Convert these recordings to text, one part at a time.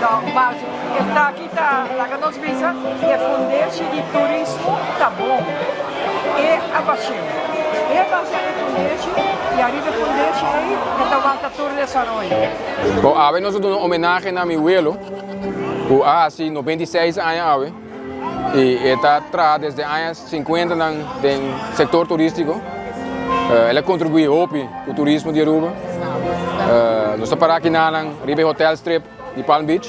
No, mas esaki ta, laga nos bisa, e fundeshi di turismo ta bon. E a bas'é. E basa e fundeshi y ariba e fundeshi ei e ta wanta tur desaroyo. Bo awe nos a duna homenahe na mi welo ku a hasi 96 aña awe y e ta traha desde aña 50 nan den sector turistico. El a contribui hopi ku turismo di Aruba. Nos ta para aki nanan riba e hotel strip di Palm Beach,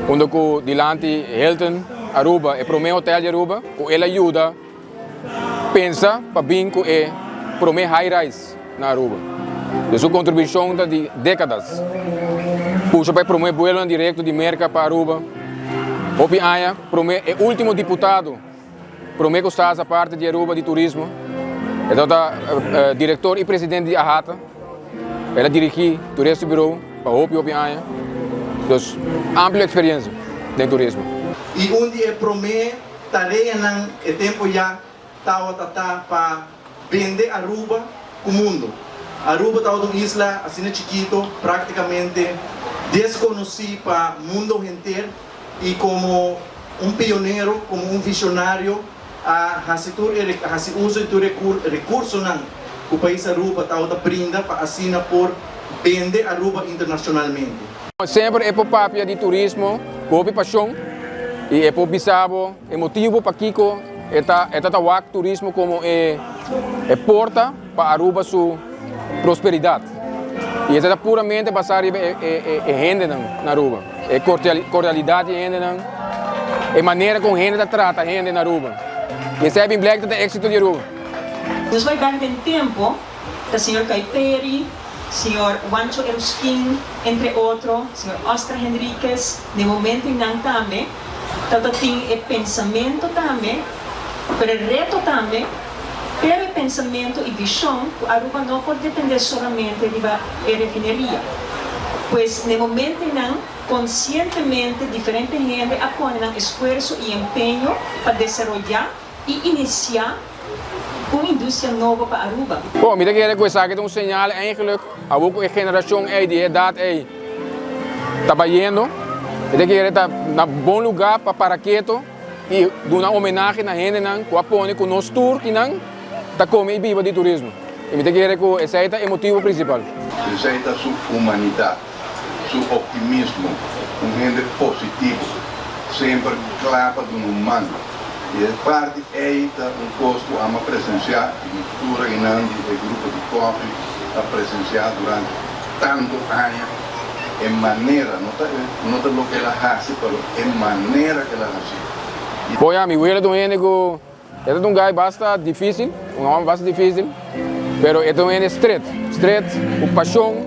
unda ku dilanti Hilton Aruba, e prome hotel di Aruba, ku el a yuda pensa pa bin ku e prome high rise na Aruba. Dus su kontribushon ta di dekadas. Pusha pa e prome buelonan direkto di Merka pa Aruba. Hopi aña prome e ultimo diputado prome ku stasa aparte di Aruba di turismo. E tabata direktor i presidente di AHATA. El a dirigí Toeristen Bureau pa hopi hopi aña. Dus amplio eksperiencia den turismo. I un di e promé tareanan e tempo ya tawata ta pa bende Aruba ku mundo. Aruba tawata un isla asina chikito, praktikamente deskonosí pa mundo henter i komo un pionero, komo un visionario a hasi tur e hasi uso di tur e rekursonan ku pais Aruba tawata brinda pa asina por bende Aruba internashonalmente. Semper e por papia di turismo ku hopi pashon i e por bisa bo e motibu pakiko e ta e ta ta wak turismo komo e e porta pa Aruba su prosperidat. I esei ta puramente basá riba e e e hendenan na Aruba, e kordialidat di e hendenan, e manera kon hende ta trata hende na Aruba. I esei a bin blek ta ta éksito di Aruba. Nos bai bek den tempu ta señor Kuiperi, señor Juancho Erusquin, entre otro, señor Oscar Henriquez, den momentonan tambe tabata tin e pensamento tambe, pero e reto tambe, pero e pensamento y vision cu Aruba no por depende solamente riba e refineria. Pues den momentonan conscientemente diferente hende a pone nan esfuerzo y empeño pa desaroya y inicia un industria nobo pa Aruba. Bon, mi ta kere ku esaki ta un señal eigenlijk awor ku e generashon ei di e edat ei ta bayendo, mi ta kere ta na bon lugá pa para keto i duna homenahe na hendenan ku a pone ku nos tur kinan ta kome i biba di turismo. I mi ta kere ku esei ta e motibu prinsipal. Esei ta su humanidat, su optimismo, un hende positivo, semper kla pa duna un man. I e parti ei ta un kos ku amo a presensiá i mi tur einan di e grupo di kòfi a presensiá durante tantu aña, e manera, no ta no ta loke el a hasi, pero e manera ku el a hasi. Bo ya, mi wela ta un hende ku e ta un guy basta difísil, un hòmber basta difísil, pero e ta un hende stret, stret, ku pashon,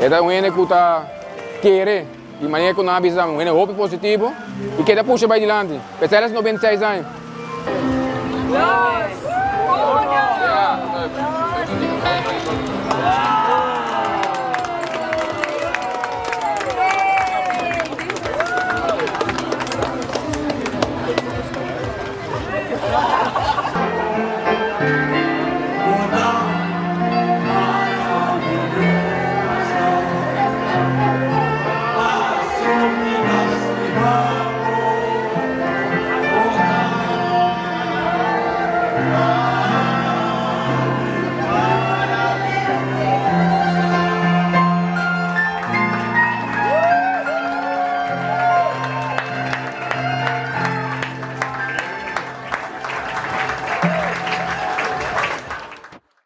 e ta un hende ku ta kere. Di manera ku nan a bisa un hende hopi positivo i keda pusha bai dilanti. P'esei el a 96 aña.